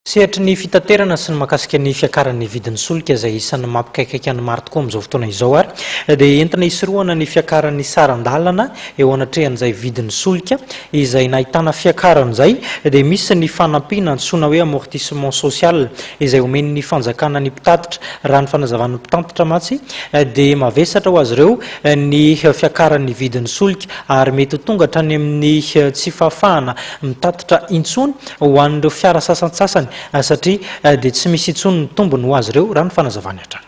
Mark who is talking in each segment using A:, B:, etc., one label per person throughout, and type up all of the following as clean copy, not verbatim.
A: Sehatry ny fitaterana sy ny mahakasika ny fiakaran'ny vidin'ny solika izay isan'ny mampikaikaika ny maro tokoa amin'izao fotoana izao ary dia entina hisorohana ny fiakaran'ny saran-dalana eo anatrehan'izay vidin'ny solika izay nahitana fiakarana izay dia misy ny fanampiana antsoina hoe amortissement social izay omen'ny fanjakana ny mpitatitra. Raha ny fanazavan'ny mpitantitra mantsy dia mavesatra ho azy ireo ny fiakaran'ny vidin'ny solika ary mety ho tonga hatrany amin'ny tsy fahafahana mitatitra intsony ho an'ireo fiara sasantsasany satria dia tsy misy intsony ny tombony ho azy ireo, raha ny fanazavany hatrany.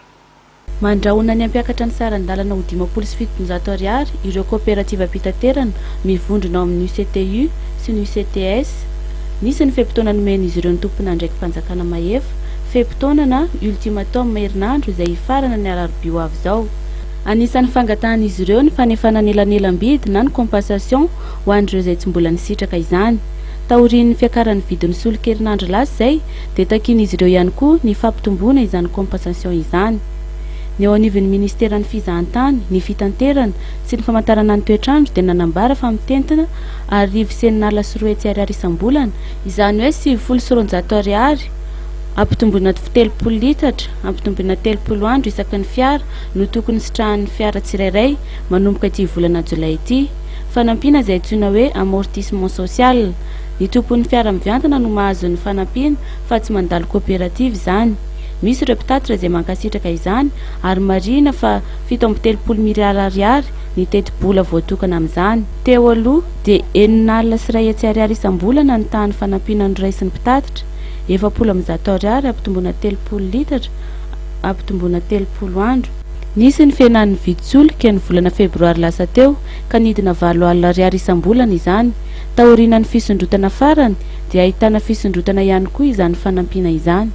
B: Mandrahona ny hampiakatra ny saran-dalana ho 750 ariary ireo kaoperativam-pitaterana mivondrona ao amin'ny UCTU sy ny UCTS. Nisy ny fe-potoana nomen'izy ireo ny tompon'andraiki-panjakana mahefa, fe-potoana na ultimatum herinandro izay hifarana ny alarobia ho avy izao. Anisan'ny fangatahan'izy ireo ny fanefana ny elanelam-bidy na ny compensation ho an'ireo izay tsy mbola nisitraka izany. Taorian'ny fiakaran'ny vidin'ny solika herinandro lasa izay dia takian'izy ireo ihany koa ny fampitomboana izany compensation izany. Ny eo anivon'ny ministeran'ny fizahantany, ny fitanterana sy ny famantarana ny toetr'andro dia nanambara fa mitentina 1200 ariary isam-bolana, izany hoe 290 ariary ampitomboina 30 litatra, ampitomboina 30 andro isaky ny fiara no tokony sitrahan'ny fiara tsirairay manomboka ity volana jolay ity. Fanampiana izay antsoina hoe amortissement social. Ny tompon'ny fiara mivantana no mahazo ny fanampiana fa tsy mandalo coopérative izany. Misy ireo mpitatitra izay mankasitraka izany ary marihina fa 37 miliara ariary ny tetibola voatokana amin'izany. Teo aloha dia 106 ariary isam-bolana ny tahan'ny fanampiana noraisin'ny mpitatitra, 140 ariary ampitomboina 30 litatra ampitomboina 30 andro. Nisy ny fihenan'ny vidin-tsolika ny volana febroary lasa teo ka nidina 80 ariary isam-bolana izany. Taorianan'ny fisondrotana farany dia ahitana fisondrotana ihany koa izany fanampiana izany.